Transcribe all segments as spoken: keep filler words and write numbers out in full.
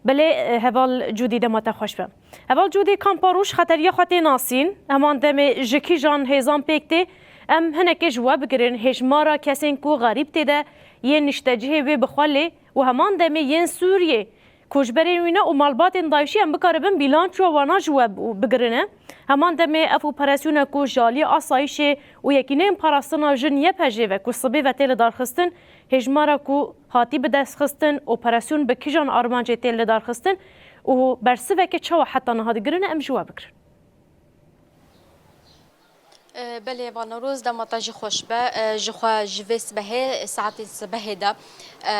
Belê, heval Cûdî, dema te xweş be. Heval Cûdî, Kampa Roj xeteriya xwe tê nasîn. Heman demê ji kîjan hêzan pêk tê? Em hinekê ji we bigirin, hêjmara kesên ku xerîb tê de yên niştecihê wê bi xwe lê û heman demê yên Sûriyê, koçberên wî ne û malbatên DAIŞî, em bikaribin bîlançoya wana ji we bi-, bigirine. Heman demê ev operasyona ku ji aliyê asayîşê û yekîneyên parastina jin Y P J ve ku sibê ve tê lidarxistin, hêjmara ku hatî bidestxistin, operasyon bi kîjan armancê tê lidarxistin û bersiveke çawa heta niha digirine, em ji we bigirin. E, belê, Eva Newroz, dema te jî xweş be. E, ji xwe ji vê sibehê, saetên sibehê de, e,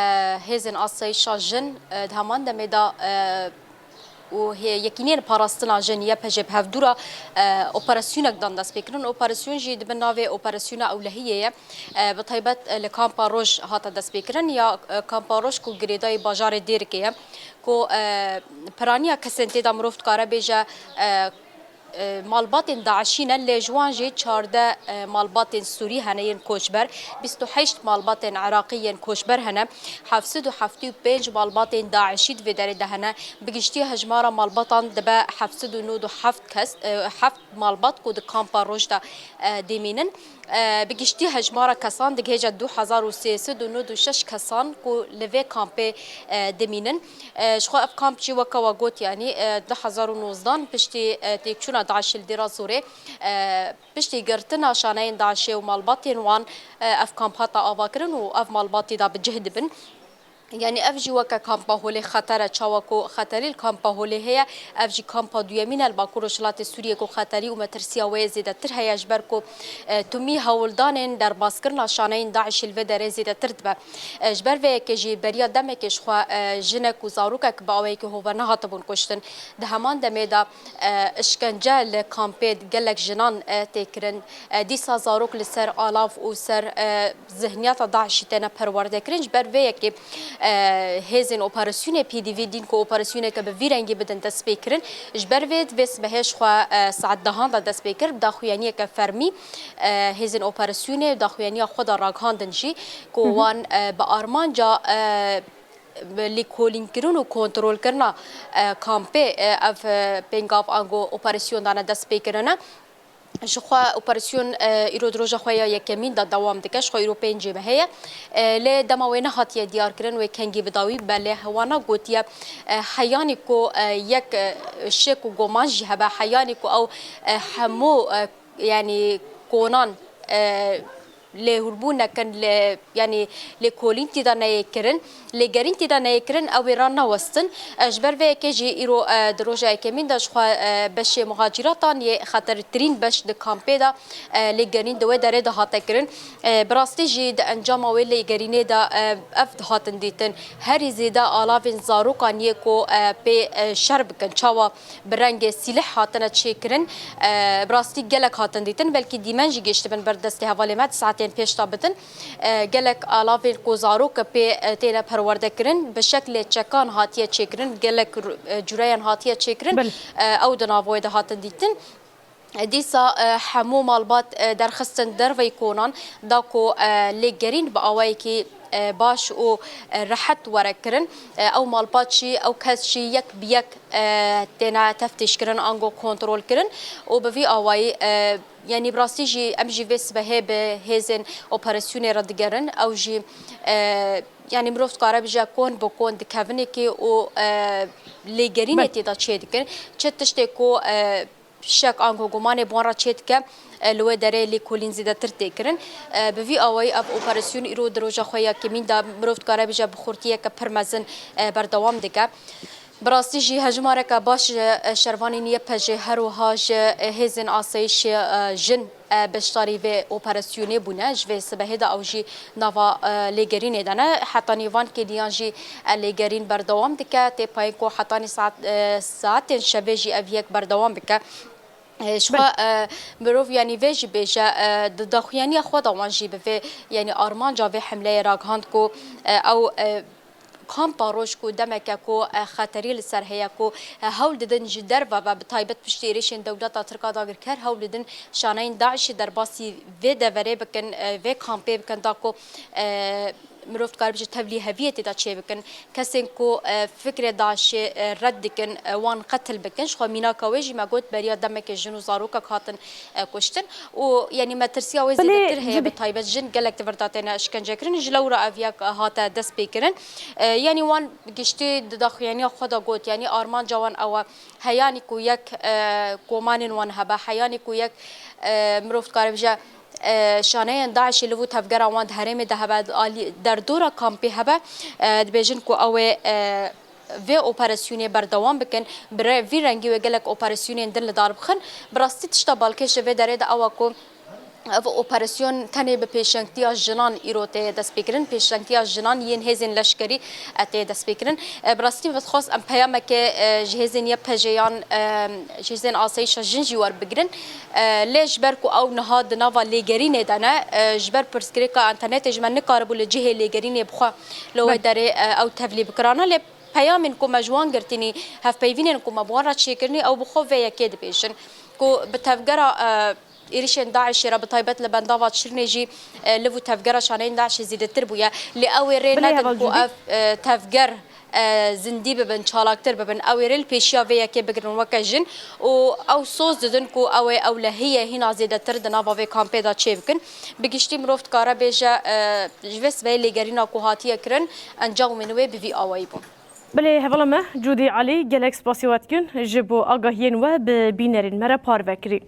hêzên asayîşa jin, e, di heman demê de, e, û hê-, yekîniyên parastina jin, Y P J, bi hevdû re, e, operasyonek dan destpêkirin. Operasyon jî di bin navê Operasyona Ewlehiyê ye. E, bi taybet, e, li Kampa Roj hate destpêkirin ya, e, Kampa Roj ku girêdayî bajarê Dêrikê ye, ku, e, piraniya kesên tê de mirov dikare bêje, e, e, malbatên DAIŞî ne, lê ji wan jî çardeh, e, malbatên Sûrî hene yên koçber, bîst û heşt malbatên Iraqî yên koçber hene, heft sed û heftê û pênc malbatên DAIŞî di vê derê de hene. Bi giştî hejmara malbatan dibe heft sed û nod û heft kes, e, heft malbat ku di Kampa Roj de, e, dimînin. E, bi giştî hejmara kesan digihêje du hezar û sê sed û nod û şeş kesan ku li vê kampê, e, dimînin. E, ji xwe ev kamp jî weke we got, yanî, e, du hezar û nozdan piştî, e, têkçûna DAIŞê li Dêra Zorê, e, piştî girtina şaneyên DAIŞê û malbatên wan, e, ev kamp hate avakirin û ev malbatî de bi cih dibin. Yanî ev jî weke Kampa Holê xeter e, çawa ku xeterî li Kampa Holê heye, ev jî kampa duyemîn e li Bakur Rojhilatê Sûriyê ku xeterî û metirsiya wê yê zêdetir heye, ji ber ku, e, tumî hewldanên derbaskirina şaneyên DAIŞê li vê derê zêdetir dibe. E, ji ber vê yekê jî beriya demekê ji xwe, e, jinek û zarokek bi awayekî hove nehatibûn kuştin. Di heman demê de, e, işkence li kampê gelek jinan, e, tê kirin. E, dîsa zarok li ser alav û ser, e, zihniyata DAIŞî têne perwerdekirin. Ji ber vê yekê, e, hêzên operasyonê P D V dîn ku operasyoneke bi vî rengî bidin destpêkirin. Ji ber vê di vê sibehê ji xwe, e, saet dehan de dest pê kir, bi daxuyaniyeke fermî, e, hêzên operasyonê daxuyaniya xwe de ragihandin jî ku wan, e, bi armanca, e, lêkolînkirin û kontrolkirina, e, kampê, e, ev, e, pêngav ango operasyon dane destpêkirine. Ji xwe operasyon, e, îro di roja xwe ya yekemîn de dewam dike. Ji xwe îro pêncê mehê ye. E, lê dema wê nehatiye diyarkirin, wê kengî bi dawî bibe. Lê wana gotiye, e, heyanî ku, e, yek, e, şek û goman jî hebe, heyanî ku ew, e, hemû, e, yanî konan, e, lêhûrbûn nekin, lê, yanî lêkolîn tî de neyê kirin, lêgerîn tî de neyê kirin, ew ê ranewestin. E, ji ber vê yekê jî îro, e, di roja yekemîn de ji xwe, e, beşê muhacîratan yê xetertirîn beş di kampê de, e, lêgerîn di wê derê de hate kirin. E, bi rastî jî di encama wê lêgerînê de, e, ev dihatin dîtin. Herî zêde alavên zarokan yê ku, e, pê, e, şer bikin. Çawa? Bi rengê sîleh hatine çêkirin. E, bi rastî gelek hatin dîtin. Belkî dîmen jî gihiştibin ber destê hevalê me di saetên pêş de bidin. E, gelek alavên ku zarok pê, e, têne perwerdekirin, bi şeklê çekan hatiye çêkirin, gelek ru-, e, cureyan hatiye çêkirin. Belê. E, ew di nav wê de hatin dîtin. Dîsa, e, hemû malbat, e, derxistin derveyî konan da ku, e, lêgerîn bi awayekî, e, baş û, e, rehet were kirin. E, ew malbat jî, ew kes jî yek bi yek, e, têne teftîşkirin ango kontrolkirin û bi vî awayî, e, yanî bi rastî jî em jî vê sibehê bi hêzên operasyonê re digerin. Ew jî, e, yanî mirov dikare bije kon bi kon dikevinekê û, e, lêgerînê Belê. tê de çêdikin. Çi tiştê ku, e, şek ango gumanê bi wan re çêdike, e, li wê derê lêkolîn zêdetir tê kirin. E, bi vî awayî ev operasyon îro di roja xwe ya kemîn de mirov dikare bêje bi xurtiyeke pir mezin, e, berdewam dike. Bi rastî jî hejmareke baş ji, e, şervanên Y P J her wiha ji, e, hêzên asayîşê, e, jin, e, beşdarî vê operasyonê bûne. Ji vê sibehê de ew jî nava, e, lêgerînê de ne. Hetanî van kêliyan jî, e, lêgerîn berdewam dike. Tê payîn ku hetanî saet, e, saetên şevê jî ev yek berdewam bike. E, ji xwe, Belê. e, mirov, yanî, vê jî bêje, e, di daxuyaniya xwe de wan jî bi vê, yanî, armanca vê hemleyê ragihand ku, e, ew, e, kampa roj ku demeke ku, e, xeterî li ser heye ku, e, hewl didin ji derve ve, bi taybet piştî êrişên dewleta Tirk a dagirker hewl didin şaneyên DAIŞê derbasî vê deverê bikin, e, vê kampê bikin, da ku, e, Mirov dikare bêje tevlî heviyê tê de çêbikin. Kesên ku, e, fikrê DAIŞê, e, red dikin, e, wan qetil bikin. Ji xwe mînaka wê jî me got beriya demekê jin û zarokek hatin, e, kuştin. Û, yanî, metirsiya wê Belê, zêdetir heye, cibî- bi taybet jin gelek di vir de têne işkencekirin. Ji lewra ev yek hate destpêkirin. E, yanî, wan giştî di daxuyaniya xwe de got, yanî, armanca wan ew e. Heyanî ku yek, e, komanên wan hebe, heyanî ku yek, e, mirov dikare bêje, e, şaneyên DAIŞê li vû tevgera wan di herêmê de hebe, alî derdora kampê hebe, e, dibêjin ku ew ê, e, vê operasyonê berdewam bikin, bi re-, vî rengî wê gelek operasyonên din li dar bixin. Bi rastî tişta balkêş li vê derê de ew e ku ev operasyon tenê bi pêşengtiya jinan îro tê destpêkirin, pêşengtiya jinan yên hêzên leşkerî, e, tê destpêkirin. E, bi rastî min dixwest em peyameke, e, ji hêzên Y P J'ê yan, e, ji hêzên asayîşa jin jî werbigirin. E, lê ji ber ku ew niha di nava lêgerînê de ne, e, ji ber pirsgirêka înternetê ji me nikaribû li cihê lêgerînê bi xwe li wê Belê. derê, e, ew tevlî bikirana. Lê peyamên ku me ji wan girtînî, hevpeyvînên ku me bi wan re çêkirinî, ew bi xwe vê yekê dibêjin ku bi tevgera, e, êrişên DAIŞê re, bi taybet li bendava Çirnê jî, e, liv û tevgera şaneyên DAIŞê zêdetir bûye. Lê ew ê rê Bilê nedin heval ku Cûdî. ev, e, tevger, e, zindî bibin, çalaktir bibin. Ew ê rê li pêşiya vê yekê bigirin weke jin û ew soz didin ku ew ê ewlehiyê hîna zêdetir di nava vê kampê de çêbikin. Bi giştî mirov dikare bêje, e, ji vê sibehê lêgerîna ku hatiye kirin, encamên wê bi vî awayî bûn. Belê hevala me Cûdî Elî, gelek spasî we dikin ji bo agahiyên we bi bînerên me re parve kirî.